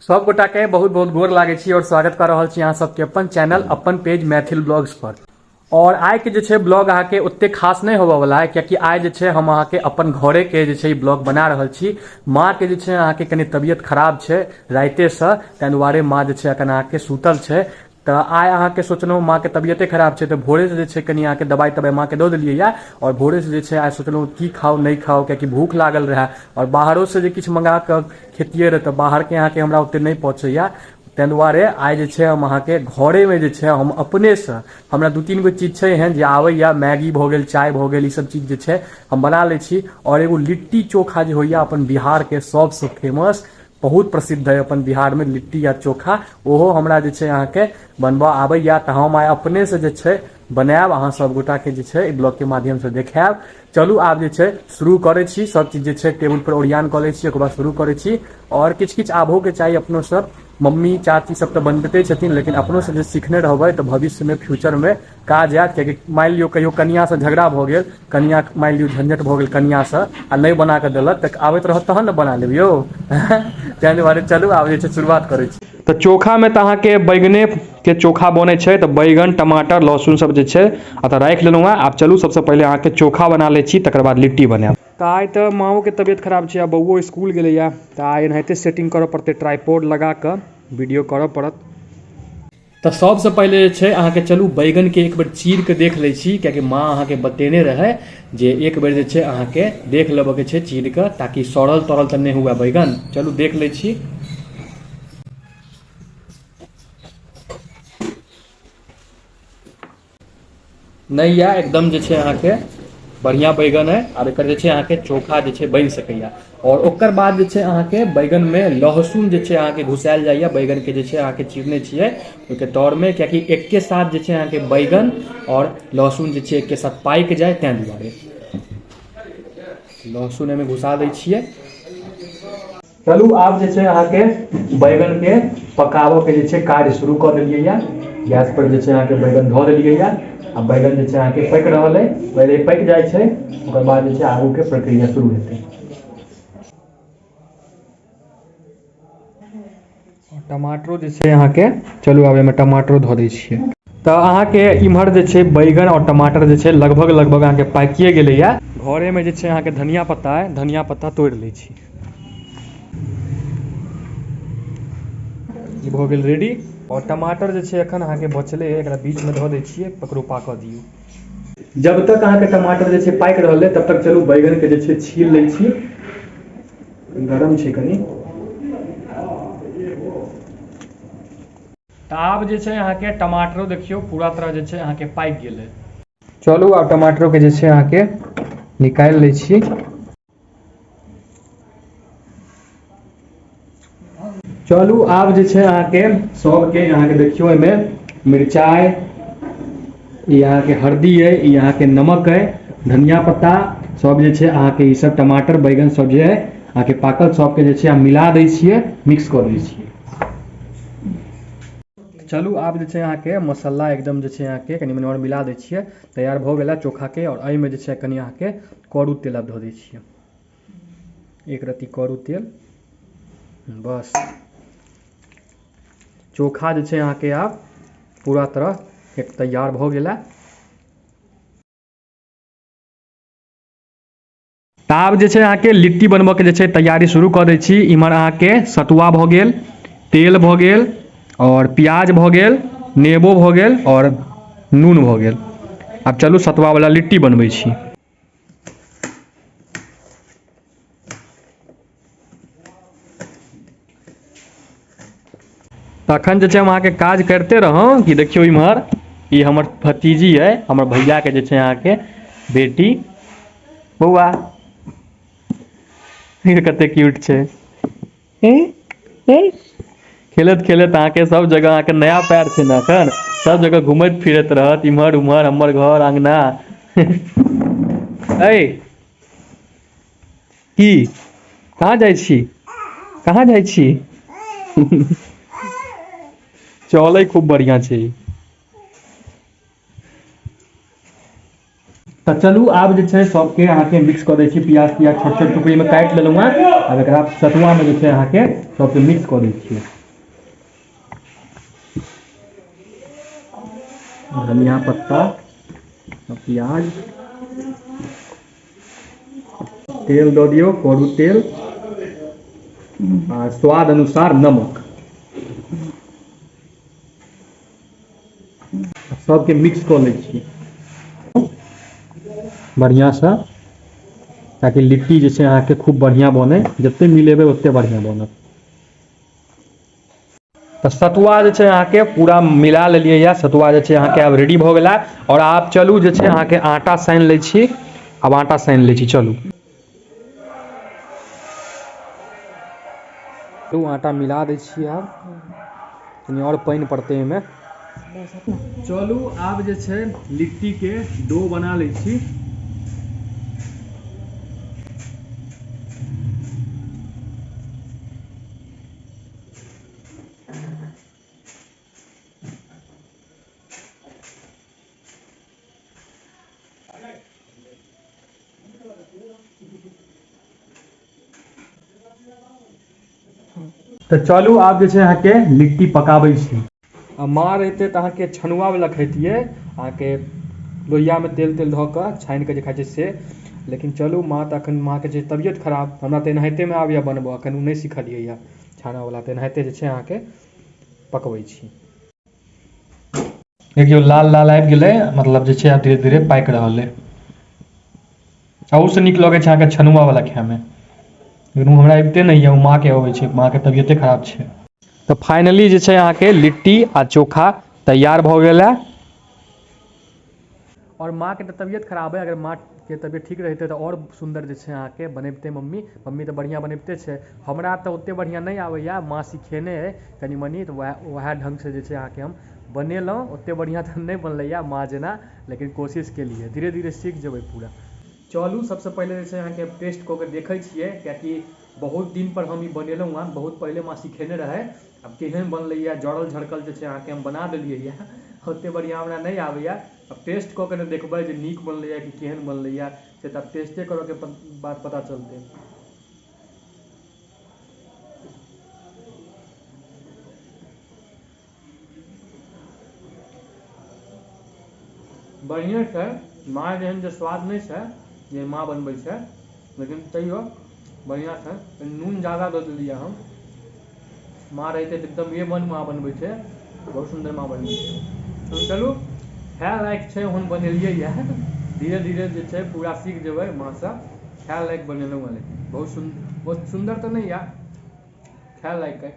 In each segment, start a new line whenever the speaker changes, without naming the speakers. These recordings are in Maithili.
सब गोटा के बहुत बहुत गोर लागै छी और स्वागत कर रहल छी अहाँ सबके अपन चैनल अपन पेज मैथिल ब्लॉग्स पर। और आइ के जे छै ब्लॉग अहाँके ओते खास नहि होबऽ वाला है, कियाकि आइ जे छै हम अहाँके अपन घरे के जे छै ब्लॉग बना रहल छी। माँ के जे छै अहाँके कनि तबियत खराब छै राइते से, ताहि दुआरे माँ जे छै अखन अहाँके सुतल छै। तऽ आइ अहाँके सोचलहुँ माँ के तबियते खराब छै तऽ भोरे से जे छै कनि अहाँके दवाइ तवाइ माँ के दऽ देलियै या, और भोरे से जे छै आइ सोचलहुँ की खाउ नहि खाउ, कियाकि भूख लागल रहए और बाहरो से जे किछु मंगा कऽ खेतियै रहए तऽ बाहरके अहाँके हमरा ओते नहि पचैया, ताहि दुआरे आइ जे छै हम अहाँके घरेमे जे छै हम अपनेसँ हमरा 2-3 गो चीज छै एहन जे आबैया, मैगी भऽ गेल, चाय भऽ गेल, ई सब चीज जे छै हम बना लै छी। और एगो लिट्टी चोखा जे होइया अपन बिहारके सबसँ फेमस, बहुत प्रसिद्ध है अपन बिहारमे लिट्टी या चोखा, ओहो हमरा जे छै अहाँके बनबऽ आबैया। तऽ हम आइ अपनेसँ जे छै बनायब, अहाँ सब गोटाके जे छै ई ब्लॉगके माध्यमसँ देखायब। चलू आब जे छै शुरू करै छी, सब चीज जे छै टेबुल पर ओरियान कऽ लै छी, ओकर बाद शुरू करै छी। और किछु किछु आबहोके चाही, अपनो सब मम्मी चाची सब तऽ बनबिते छथिन, लेकिन अपनो सब जे सीखने रहबै तऽ भविष्यमे फ्यूचरमे काज आयत। कियाकि मानि लियौ कहियो कनियासँ झगड़ा भऽ गेल, कनिया मानि लियौ झंझट भऽ गेल कनियासँ आ नहि बना कऽ देलक तऽ आबैत रहत तहन ने बना लेब यौ, ताहि दुआरे चलू आब जे छै शुरुआत करै छी। तऽ चोखामे तऽ अहाँके बैगनेके चोखा बनै छै, तऽ बैगन टमाटर लहसुन सब जे छै एतऽ राखि लेलहुँ हेँ। आब चलू सबसँ पहिले अहाँके चोखा बना लै छी, तकर बाद लिट्टी बनायब। तऽ आइ तऽ माँओके तबियत खराब छै आ बौओ स्कूल गेलैए, तऽ आइ एनाहिते सेटिंग करऽ पड़तै, ट्राइपोड लगा कऽ वीडियो करऽ पड़त। तऽ सबसँ पहिले जे छै अहाँके चलू बैगनके एक बेर चीर कऽ देख लै छी, कियाकि माँ अहाँके बतेने रहै जे एक बेर जे छै अहाँके देख लेबऽके छै चीर कऽ, ताकि सड़ल तरल तऽ नहि हुए बैगन। चलू देख लै छी। नहि यऽ एकदम जे छै अहाँके बढ़िआँ बैगन है। आब एकर जे छै अहाँके चोखा जे छै बनि सकैए। और ओकर बाद जे छै अहाँके बैगनमे लहसुन जे छै अहाँके घुसायल जाइए, बैगनके जे छै अहाँके चिरने छियै ओहिके तरमे, कियाकि एके साथ जे छै अहाँके बैगन और लहसुन जे छै एके साथ पाकि जाय, ताहि दुआरे लहसुन एहिमे घुसा दै छियै। चलू आब जे छै अहाँके बैगनके पकाबऽके जे छै कार्य शुरू कऽ देलियै या। गैस पर जे छै अहाँके बैगन धऽ देलियै या, आ बैगन जे छै अहाँके पकि रहल अइ। पहिले पकि जाइ छै, ओकर बाद जे छै आगूके प्रक्रिया शुरू हेतै। टमाटरो जे छै अहाँके, चलू आब एहिमे टमाटरो धऽ दै छियै। तऽ अहाँके इम्हर जे छै बैगन आओर टमाटर जे छै लगभग लगभग अहाँके पाकिए गेलैया। घरेमे जे छै अहाँके धनिया पत्ता अइ, धनिया पत्ता तोड़ि लै छी। ई भऽ गेल रेडी। आओर टमाटर जे छै एखन अहाँके बचले अइ, एकरा बीचमे धऽ दै छियै, ककरो पाकऽ दियौ। जब तक अहाँके टमाटर जे छै पाकि रहल अइ तब तक चलू बैगनके जे छै छील लै छी, गरम छै कनि। तऽ आब जे छै अहाँके टमाटरो देखियौ पूरा तरह जे छै अहाँके पाकि गेलै। चलू आब टमाटरोके जे छै अहाँके निकालि लै छी। चलू आब जे छै अहाँके सबके अहाँके देखियौ एहिमे मिरचाइ, ई अहाँके हरदी अइ, ई अहाँके नमक अइ, धनिया पत्ता सब जे छै अहाँके ई सब टमाटर बैगन सब जे अइ अहाँके पाकल सबके जे छै हम मिला दै छियै, मिक्स कऽ दै छियै। चलू आब जे छै अहाँके मसाला एकदम जे छै अहाँके कनि मनि आओर मिला दै छियै। तैयार भऽ गेल चोखाके। आओर एहिमे जे छै कनि अहाँके करू तेल आब धऽ दै छियै, एक रत्ती करू तेल, बस चोखा जे छै अहाँके आब पूरा तरह एक तैयार भऽ गेल। तऽ आब जे छै अहाँके लिट्टी बनबऽके जे छै तैयारी शुरू कऽ दै छी। इम्हर अहाँके सतुआ भऽ गेल, तेल भऽ गेल, आओर प्याज भऽ गेल, नेबो भऽ गेल आओर नून भऽ गेल। आब चलू सतुआवला लिट्टी बनबै छी। तखन जे छै हम अहाँके काज करिते रहौं कि देखियौ इम्हर ई हमर भतीजी अइ, हमर भैयाके जे छै अहाँके बेटी। बौआ कते क्यूट छै, खेलैत खेलैत अहाँके सब जगह अहाँके नया पैर छै ने, एखन सब जगह घुमैत फिरैत रहत इम्हर उम्हर हमर घर अङ्गना। अइ की कहाँ जाइ छी, कहाँ जाइ छी? चलै खूब बढ़िआँ छै। तऽ चलू आब जे छै सबके अहाँके मिक्स कऽ दै छी। प्याज तियाज छोट छोट टुकड़ीमे काटि लेलहुँ हेँ। आब एकरा सतुआमे जे छै अहाँके सबके मिक्स कऽ दै छियै। धनिया पत्ता, प्याज, तेल दऽ दियौ, करू तेल आ स्वाद अनुसार नमक। सबके मिक्स कऽ लै छी बढ़िआँसँ, ताकि लिट्टी जे छै अहाँके खूब बढ़िआँ बनै। जते मिलेबै ओते बढ़िआँ बनत। तऽ सतुआ जे छै अहाँके पूरा मिला लेलियै यऽ। सतुआ जे छै अहाँके आब रेडी भऽ गेला। आओर आब चलू जे छै अहाँके आटा सानि लै छी। आब आटा सानि लै छी। चलू आटा मिला दै छियै। आब कनि आओर पानि पड़तै एहिमे। चलू आब जे छै लिट्टीके डो बना लै छी। तऽ चलू आब जे छै अहाँके लिट्टी पकाबै छी। आ माँ रहितै तऽ अहाँके छनुआवला खैतियै, अहाँके लोहियामे तेल तेल धऽ कऽ छानि कऽ जे खाइ छै से। लेकिन चलू माँ तऽ एखन माँके छै तबियत खराब। हमरा तऽ एनाहितेमे आबैए बनबऽ, एखन ओ नहि सिखलियै यऽ छानऽवला, तऽ एनाहिते जे छै अहाँके पकबै छी। देखियौ लाल लाल आबि गेलै, मतलब जे छै आब धीरे धीरे पाकि रहल अइ। अहूसँ नीक लगै छै अहाँके छनुआवला खाइमे, लेकिन ओ हमरा अबिते नहि यऽ, ओ माँके अबै छै। माँके तबियते खराब छै। तऽ फाइनली जे छै अहाँके लिट्टी आ चोखा तैयार भऽ गेल है। आओर माँके तऽ तबियत खराब है, अगर माँके तबियत ठीक रहितै तऽ आओर सुन्दर जे छै अहाँके बनबितै मम्मी। मम्मी तऽ बढ़िआँ बनबिते छै, हमरा तऽ ओतेक बढ़िआँ नहि आबैए। माँ सिखेने अइ कनि मनि, तऽ वएह ढङ्गसँ जे छै अहाँके हम बनेलहुँ। ओतेक बढ़िआँ तऽ नहि बनलैए माँ जेना, लेकिन कोशिश केलियै, धीरे धीरे सीख जेबै पूरा। चलू सबसँ पहिले जे छै अहाँके टेस्ट कऽ के देखै छियै, कियाकि बहुत दिनपर हम ई बनेलहुँ हँ। बहुत पहिले माँ सिखेने रहै। आब केहन बनलैए, जड़ल झड़कल जे छै अहाँके हम बना देलियै यऽ, ओतेक बढ़िआँ हमरा नहि आबैए। आब टेस्ट कऽ के ने देखबै जे नीक बनलैए कि केहन बनलैए, से तऽ आब टेस्टे करऽके बाद पता चलतै। बढ़िएँ छै, माँ जेहन जे स्वाद नहि छै जे माँ बनबै छै, लेकिन तैयो बढ़िआँ छै। नून जादा दऽ देलियै हम। माँ रहितै तऽ एकदम ए वन माँ बनबै छै, बहुत सुन्दर माँ बनबै छै। चलू खाय लायक छै ओहन बनेलियै यऽ। धीरे धीरे जे छै पूरा सीख जेबै माँसँ। खाय लायक बनेलहुँ हँ, लेकिन बहुत सुन्दर, बहुत सुन्दर तऽ नहि यऽ, खाय लायक अइ।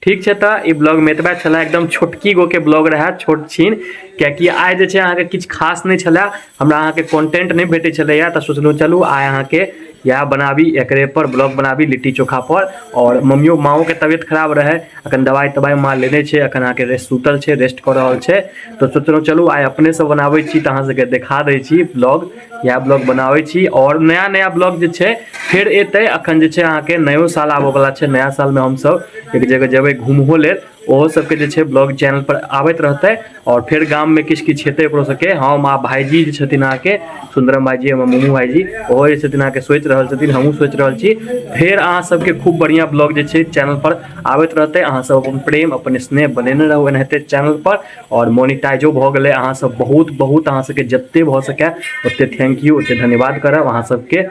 ठीक छै, तऽ ई ब्लॉगमे एतबा छलै। एकदम छोटकी गोके ब्लॉग रहए, छोट छीन, कियाकि आइ जे छै अहाँके किछु खास नहि छलै, हमरा अहाँके कंटेंट नहि भेटै छलैए। तऽ सोचलहुँ चलू आइ अहाँके इएह बनाबी, एकरे पर ब्लॉग बनाबी, लिट्टी चोखा पर। आओर मम्मियो माँओके तबियत खराब रहै, अखन दवाइ तवाइ माँ लेने छै, अखन अहाँके रेस्ट सुतल छै, रेस्ट कऽ रहल छै। तऽ सोचलहुँ चलू आइ अपनेसँ बनाबै छी, तऽ अहाँ सबके देखा दै छी ब्लॉग। इएह ब्लॉग बनाबै छी आओर नया नया ब्लॉग जे छै फेर एतै। अखन जे छै अहाँके नयो साल आबऽवला छै, नया सालमे हमसब एक जगह जेबै घूमहो लेल, ओहो सबके जे छै ब्लॉग चैनल पर आबैत रहतै। आओर फेर गाममे किछु किछु हेतै ओकरो सबके। हम आ भाईजी जे छथिन अहाँके सुन्दरम भाईजी, हमर मोमू भाईजी, ओहो जे छथिन अहाँके सोचि रहल छथिन, हमहूँ सोचि रहल छी। फेर अहाँ सबके खूब बढ़िआँ ब्लॉग जे छै चैनल पर आबैत रहतै। अहाँ सब अपन प्रेम अपन स्नेह बनेने रहू एनाहिते चैनल पर। आओर मोनिटाइजो भऽ गेलै। अहाँ सब बहुत बहुत अहाँ सबके जते भऽ सकै ओते thank U, ओते धन्यवाद करब अहाँ सबके।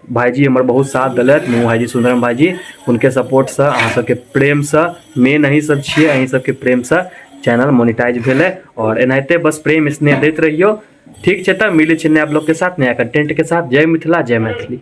भाईजी हमर बहुत साथ देलथि, मोमू भाईजी, सुन्दरम भाईजी, हुनके सपोर्टसँ अहाँ सबके प्रेमसँ, मेन अहीं सब छियै, अहीं सबके प्रेमसँ चैनल मोनिटाइज भेलै। आओर एनाहिते बस प्रेम स्नेह दैत रहियौ। ठीक छै, तऽ मिलै छै नया ब्लॉगके साथ, नया कंटेंटके साथ। जय मिथिला, जय मैथिली।